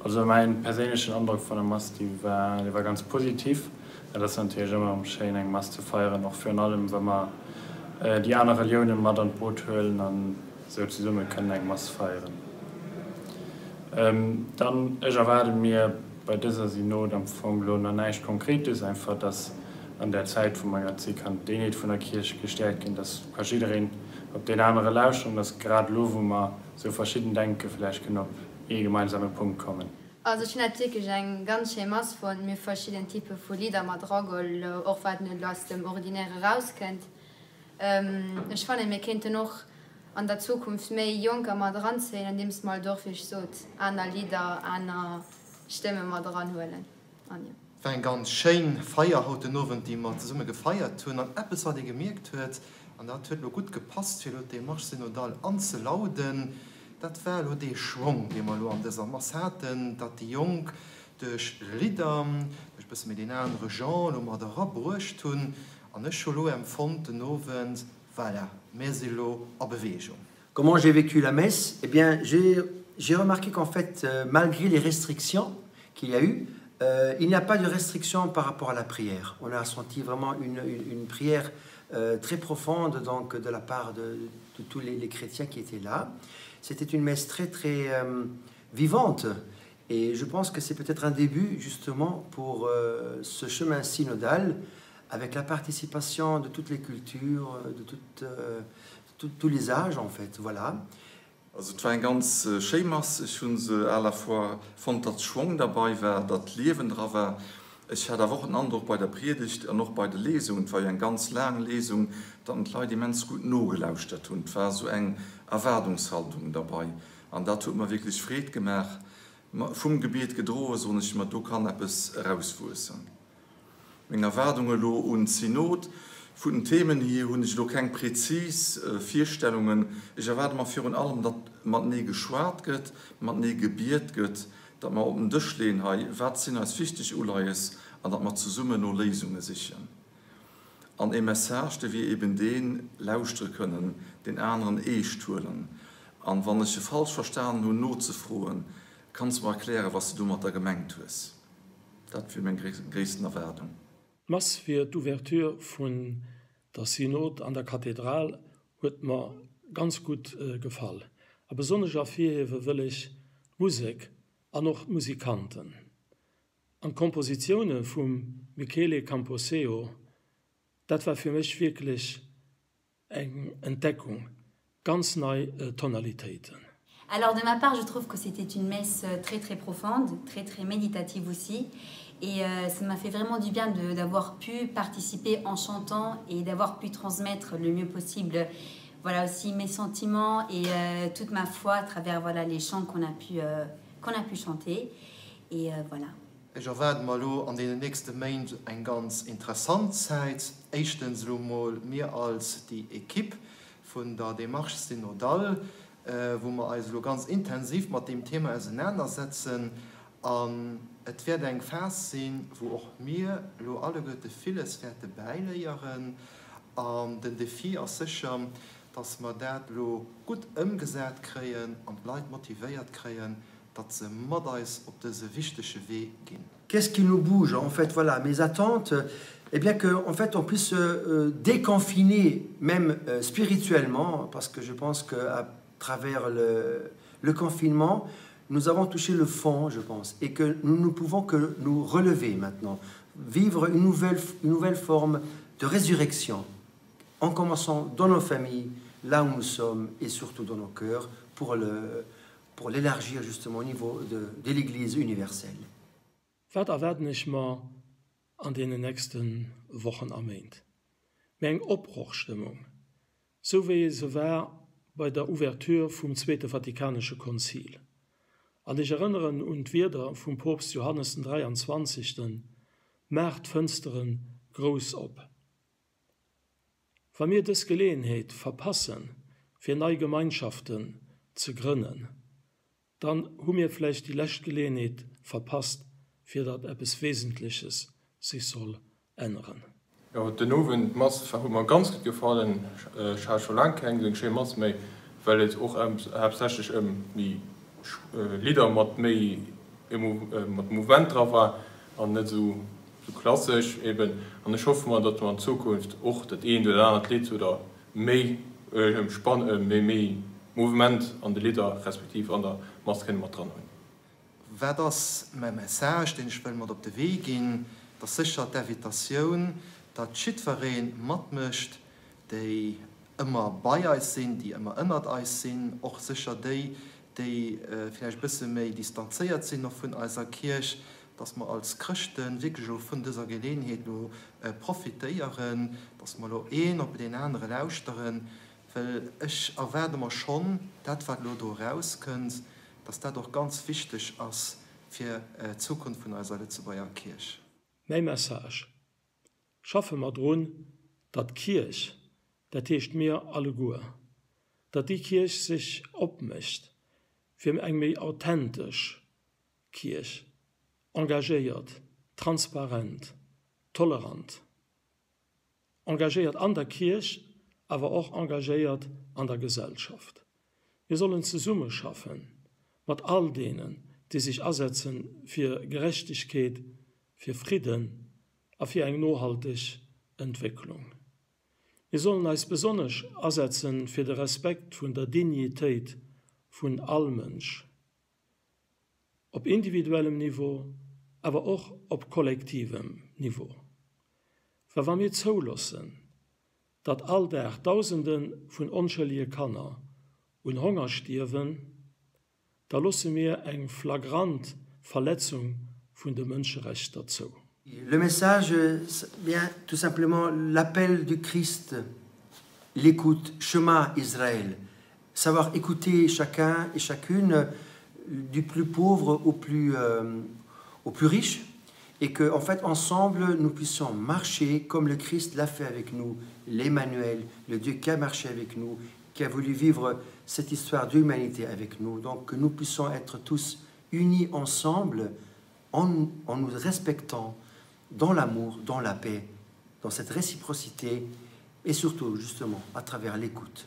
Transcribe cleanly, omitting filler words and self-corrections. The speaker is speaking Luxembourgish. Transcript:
Also mäin perséinlechen Androck vun der Mass, déi war, dee war ganz positiv. Et ass natierlech ëmmer erëm schéin eng Mass ze feieren, och virun allem wa mer déi aner Reliounen mat an d'Boot huelen an esou zesumme kënnen eng Mass feieren. Dann, ech erwaarde mir bei dëser Synod am Fong elo nach näischt Konkretes, einfach dass an där Zäit wou mer grad si kann d'Eenheet vun der Kierch gestäerkt ginn, dass ka jiddereen op deen anere lauschteren, dass grad elo wou mer esou verschidden denke vläicht kënnen op ee gemeinsame Punkt kommen. Also ech hunn dat wierklech eng ganz schéi Mass fonnt. Mir hu verschidden Type vu Lidder mat erageholl, och wat net elo aus dem Ordinaire erauskënnt. Ech fannen, mir kéinten och an der Zukunft méi Jonker mat eranzéien, andeems mer halt och, wéi ech sot, aner Lidder, aner Stëmme mat eranhuelen. An jo. War eng ganz schéin Feier haut den Owend, déi mer zesumme gefeiert hunn. An eppes wat ee gemierkt huet, an dat huet elo gutt gepasst fir elo d'Démarche synodale anzelauden, dat war elo dee Schwong, dee mer elo an dëser Mass haten, datt déi Jonk duerch Lidder, duerch e bësse méi deen anere Genre elo mat erabruecht hunn. An ech hu lo empfonnt den Owend, voilà, mär si lo a Bewegung. Comment j'ai vécu la messe? Eh bien, j'ai remarqué qu'en fait, euh, malgré les restrictions qu'il y a eu, euh, il n'y a pas de restrictions par rapport à la prière. On a senti vraiment une, une, une prière euh, très profonde donc, de la part de, de tous les, les chrétiens qui étaient là. C'était une messe très très euh, vivante et je pense que c'est peut-être un début justement pour euh, ce chemin synodal avec la participation de toutes les cultures, de toutes, euh, de tous les âges en fait voilà. Also et war eng ganz schéi Mass. Ech hu se à la fois fonnt, datt Schwong derbei war, datt Liewen dra war. Ech hat awer och den Androck bei der Priedegt an och bei de Lesungen, et war jo eng ganz laang Lesung, datt d'Leit immens gutt nogelauschtert hunn. Et war esou eng Erwaardungshaltung derbei an dat huet mer wierklech Freed gemaach. Vum Gebiet gedroe soen ech mer, do kann eppes erauswuessen. Meng Erwaardung elo un d'Synod, Vun den Themen hier hunn ech elo keng prezis Virstellungen. Ech erwaarde mer virun allem, datt matenee geschwat gëtt, matenee gebiet gëtt, datt mer op den Dësch leeën, hei, wat sinn eis wichteg Uleies, an datt mer zesummen no Léisunge sichen. An ee Message, dee wier eben deen, lauschtere kënnen, deen aneren eescht huelen, an, wann ech e falsch verstanen hunn, nozefroen, Kanns de mer erklären, wat s de domatter gemengt hues? Dat wier meng gréissten Erwaardung. D'Mass fir d'Ouverture vun der Synod an der Kathedral huet mer ganz gutt gefall. A besonnesch ervirhiewe wëll ech d'Musek an och d'Musikanten. An d'Kompositioune vum Michele Camposeo, dat war fir mech wierklech Eng Entdeckung, ganz nei Tonalitéiten. Alors de ma part, je trouve que c'était une messe euh, très très profonde, très très méditative aussi. Et euh, ça m'a fait vraiment du bien d'avoir pu participer en chantant et d'avoir pu transmettre le mieux possible voilà aussi mes sentiments et euh, toute ma foi à travers voilà, les chants qu'on a, pu, euh, qu'on a pu chanter. Et euh, voilà. Ech erwaarde mer elo an deenen nächste Méint eng ganz interessant Zäit. Éischtens elo mol mir als déi Equipe vun der Démarche synodale, wou mer eis elo ganz intensiv mat deem Thema ausenanersetzen. An et wäert eng Phas sinn, wou och mir elo alleguerte villes wäerte bäiléieren. An den Defi ass sécher, dass mer dat elo gutt ëmgesat kréien an d'Leit motivéiert kréien, datt se mat eis op dëse wichtege Wee ginn. Qu'est-ce qui nous bouge en fait voilà mes attentes eh bien que en fait on puisse euh, déconfiner même euh, spirituellement parce que je pense que à travers le, le confinement nous avons touché le fond je pense et que nous ne pouvons que nous relever maintenant vivre une nouvelle une nouvelle forme de résurrection en commençant dans nos familles là où nous sommes et surtout dans nos cœurs pour le pour l'élargir justement au niveau de, de l'église universelle. Wat erwaarden ech mer an deenen nächste Wochen a Méint? Méi eng Opbrochstëmmung, sou wéi se war bei der Ouverture vum Zweete Vatikanesche Konzil. An ech erënneren un d'Wierder vum Poopst Johannes den 23. Maacht d'Fënstere grouss op. Wa mir dës Geleeënheet verpassen, fir nei Gemeinschaften ze grënnen, dann hu mir vläicht déi lescht Geleeënheet verpasst, fir datt eppes Wesentleches sech soll änneren. Jo, den Owend d'Mass huet mer ganz gutt gefallen. Ech hat scho laang keng esou eng schéi Mass méi, well et och haaptsächlech ëm méi Lidder mat méi. mat Mouvement dra war an net esou klassesch eben. An ech hoffe mer, datt mer an Zukunft och dat eent oder anert Lidd oder méi méi Mouvement an de Lidder respektiv an der Mass kënne mat dran hunn. Wat ass mäi Message, deen ech wëll mat op de Wee ginn? Et ass sécher d'Invitatioun, datt jiddweree matmécht, déi ëmmer bei eis sinn, déi ëmmer ënnert eis sinn, och sécher déi, déi vläicht e bësse méi distanzéiert sinn och vun eiser Kierch, datt mer als Chrëschte wierklech elo vun dëser Geleeënheet elo profitéieren, datt mer elo een op deen anere lauschteren, well ech erwaarde mer schonn, dat wat elo do erauskënnt, datt dat och ganz wichteg ass fir d'Zukunft vun eiser Lëtzebuerger Kierch. Mäi Message, Schaffe mer drun, datt d'Kierch, dat heescht mir alleguer, datt déi Kierch sech opmécht fir eng méi authentesch Kierch, engagéiert, transparent, tolerant. Engagéiert an der Kierch, awer och engagéiert an der Gesellschaft. Mir sollen zesummeschaffen mat all deenen, déi sech asetze fir Gerechtegkeet, fir Fridden a fir eng nohalteg Entwécklung. Mir sollen eis besonnesch asetze fir de Respekt vun der Dignitéit vun all Mënsch, op individuellem Niveau, awer och op kollektivem Niveau. Well wa mir zouloossen, datt all Dag Dausende vun onschëllege Kanner un Honger stierwen, da loosse mir eng flagrant Verletzung vun de Mënscherechter zou. Le message bien tout simplement l'appel du Christ, l'écoute, Shema Israël, savoir écouter chacun et chacune du plus pauvre au plus, euh, au plus riche et que en fait ensemble nous puissions marcher comme le Christ l'a fait avec nous, l'Emmanuel, le Dieu qui a marché avec nous, qui a voulu vivre cette histoire d'humanité avec nous, donc que nous puissions être tous unis ensemble en, en nous respectant dans l'amour, dans la paix, dans cette réciprocité et surtout justement à travers l'écoute.